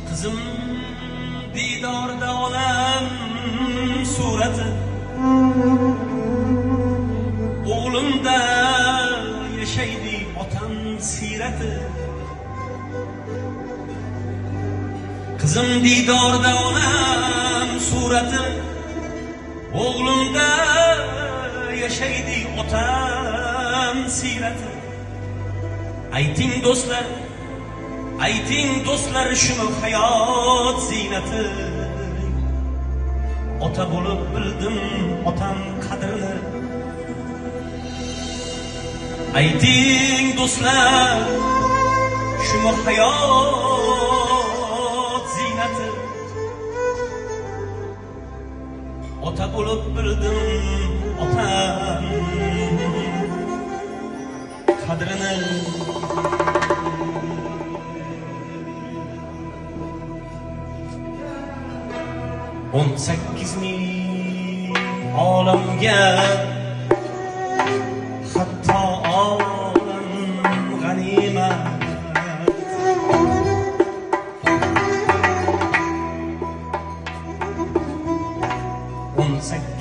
Qizim diydorda onam surati, o'g'limda yashaydi otam siyrati. Qizim diydorda onam surati, o'g'limda yashaydi otam siyrati. Ayting do'stlar, ayting do'stlar, shuni hayot ziynati. Ota bo'lib bildim otam qadrini. Ayting do'stlar, shuni hayot ziynati. Ota bo'lib bildim otam qadrini. 18 ming olamga hatto olam g'animat. 18